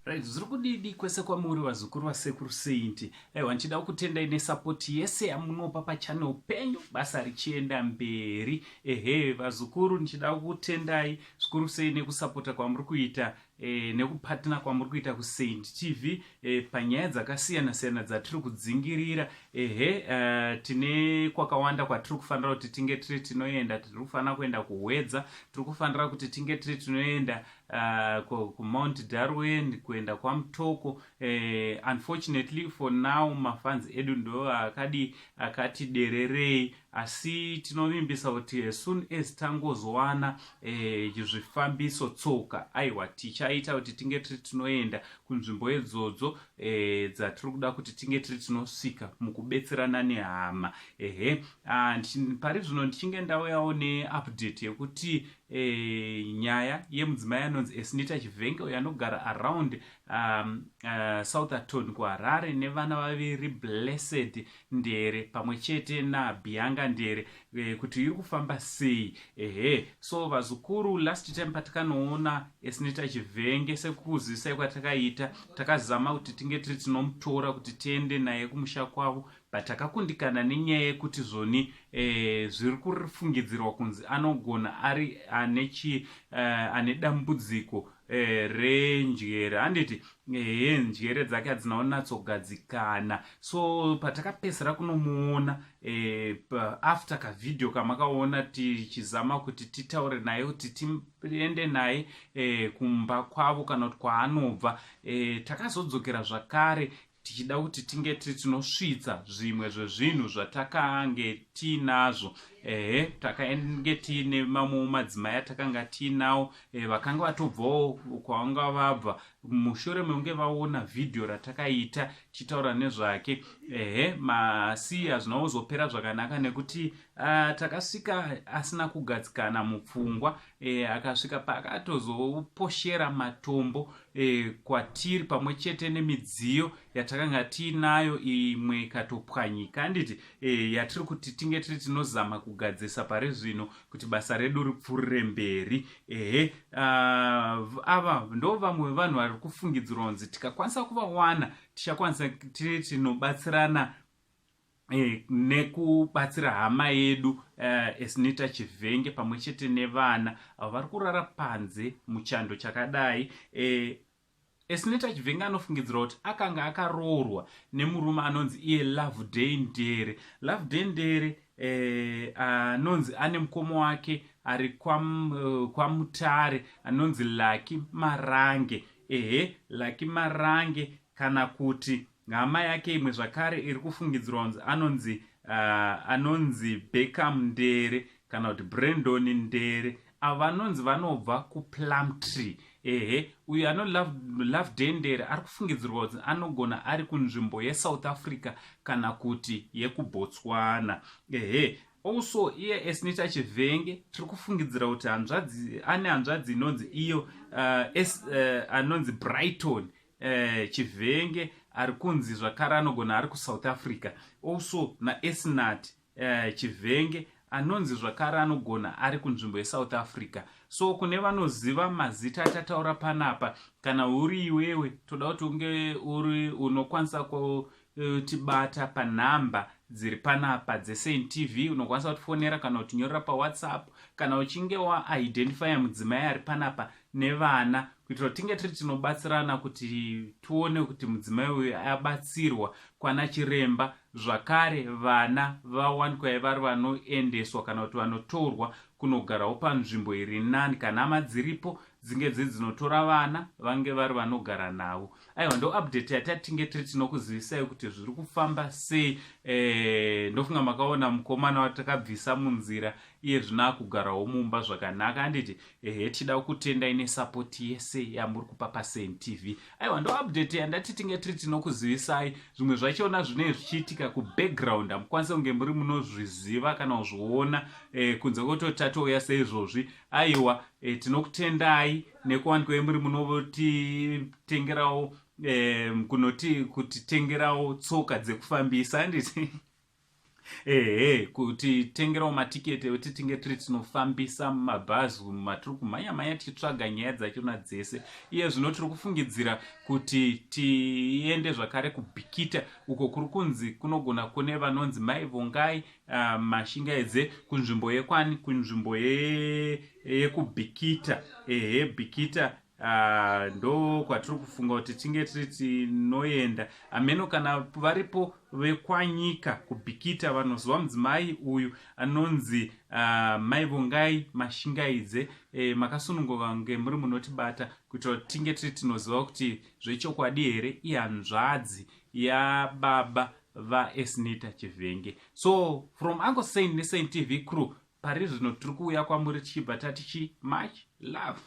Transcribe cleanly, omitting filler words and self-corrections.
Right, zviri kudidi kwese kwamuri vazukuru vasekuru Saint. Aiwa, ndichida kukutendai nesapoti yese yamunopa pachannel penyu, basa richienda mberi. Ehe, vazukuru, ndichida kukutendai zvikuru sei nekusapota kwamuri kuita nekupatina kwamuri kuita kuSaint TV panyaya dzakasiyana siyana dzatiri kudzingirira. Ehe, tine kwakawanda kwatiri kufanira kuti tinge tiri tinoenda. Tiri kufanira kuenda kuHwedza, tiri kufanira kuti tinge tiri tinoenda kuMount Darwin, kuenda kwaMutoko. Unfortunately for now mafans edu ndo akadi akati dererei, asi tinovimbisa kuti as soon as tangozowana zvifambiso, tsoka, aiwa, tichaita kuti tinge tiri tinoenda kunzvimbo idzodzo dzatiri kuda kuti tinge tiri tinosvika mukubetserana nehama. Ehe, pari zvino ndichinge ndauyawo neupdate yekuti nyaya yemudzimai anonzi Esnita Chivhenge, uyo anogara around Southerton kuHarare nevana vaviri, Blessed Ndere pamwe chete naBianca Ndere, kuti iri kufamba sei. Ehe, so vazukuru, last time patakanoona Esnita Chivhenge, sekuzivisai kwatakaita, takazama kuti tinge tiri tinomutora kuti tiende naye kumusha kwavo, but takakundikana nenyaya yekuti zvoni zviri kufungidzirwa kunzi anogona ari ane chi ane dambudziko renjere, handiti? Ehe, njere dzake hadzina kunatsogadzikana. So patakapedzisira kunomuona after kavhidhiyo kamakaona tichizama kuti titaure naye kuti tiende naye kumba kwavo kana kuti kwaanobva, takazodzokera zvakare tichida kuti tinge tiri tinosvitsa zvimwe zvezvinhu zvatakange tiinazvo. Ehe, takange tiine mamwewo madzimai atakanga tiinawo, vakanga vatobvawo kwavanga vabva mushure mekunge vaona vhidhiyo ratakaita tichitaura nezvake. Ehe, masi hazvina kuzopera zvakanaka nekuti takasvika asina kugadzikana mupfungwa. Akasvika paakatozoposhera matombo kwatiri pamwe chete nemidziyo yatakanga tiinayo, imwe ikatopwanyika, handiti? Yatiri kuti tinge tiri tinozama kugadzirisa pari zvino kuti basa redu ripfuurire mberi. Ehe, ava ndo vamwe vevanhu vari kufungidzirwa kunzi tikakwanisa kuvawana tichakwanisa tiri tinobatsirana nekubatsira hama yedu Esnita Chivhenge pamwe chete nevana avo vari kurara panze muchando chakadai. Esnita Chivhenge anofungidzirwa kuti akanga akaroorwa nemurume anonzi iye Loveday Ndere. Loveday Ndere anonzi ane mukoma wake ari kwaMutare anonzi Lucky Marange. Ehe, Lucky Marange, kana kuti hama yake imwe zvakare iri kufungidzirwa kunzi anonzi Beckham Ndere kana kuti Brandon Ndere. Avo vanonzi vanobva kuPlumtree. Ehe, uyu ano Loveday Ndere ari kufungidzirwa kuti anogona ari kunzvimbo yeSouth Africa kana kuti yekuBotswana. Ehe, also iye Esnita Chivhenge tiri kufungidzira kuti hanzvadzi, ane hanzvadzi inonzi iyo anonzi Brighton Chivhenge, ari kunzi zvakare anogona ari kuSouth Africa. Also naEsnat Chivhenge anonzi zvakare anogona ari kunzvimbo yeSouth Africa. So kune vanoziva mazita atataura panapa, kana uri iwewe, toda kuti unge uri unokwanisa kutibata panhamba dziri panapa dzeSaint TV. Unokwanisa kutifonera kana kutinyorera paWhatsApp kana uchinge waidentifya mudzimai ari panapa nevana, kuitira kuti tinge tiri tinobatsirana kuti tione kuti mudzimai uyu abatsirwa kwana chiremba, zvakare vana vawanikwa vari vanoendeswa kana kuti vanotorwa kunogarawo panzvimbo iri nani. Kana hama dziripo dzinge dziri dzinotora vana, vange vari vanogara navo. Aiwa, ndo update yatatinge tiri tinokuzivisai kuti zviri kufamba sei. Ndofunga makaona mukomana watakabvisa munzira, iye zvino akugarawo mumba zvakanaka, handiti? Ehe, tichida kutendai nesapoti yese yamuri kupa paSaint TV. Aiwa, ndo update yandati tinge tiri tinokuzivisai. Zvimwe zvachona zvinenge zvichiitika kubackground hamukwanisi kunge muri munozviziva kana kuzviona, kunze kwekutoti tatouya seizvozvi. Aiwa, tinokutendai nekuwanikwa muri munotitengerawo, kunoti kutitengerawo tsoka dzekufambisa, handiti? Ehe, kuti tengerawo matiketi ekuti tinge tiri tinofambisa mumabhazi matiri kumhanya mhanya tichitsvaga nyaya dzachona dzese. Iye zvino tiri kufungidzira kuti tiende zvakare kuBikita uko kuri kunzi kunogona kune vanonzi Mai Vongai Mashingaidze, kunzvimbo yekwani, kunzvimbo yekuBikita. Ehe, Bikita ndo kwatiri kufunga kuti tinge tiri tinoenda. Ameno kana varipo vekwanyika kuBikita vanoziva mudzimai uyu anonzi Mai Vongai Mashingaidze, makasununguka kunge muri munotibata kuitira kuti tinge tiri tinoziva kuti zvechokwadi here ihanzvadzi yababa vaEsnita Chivhenge. So from Uncle Saint neSaint TV crew, pari zvino tiri kuuya kwamuri tichibva tati chi much love.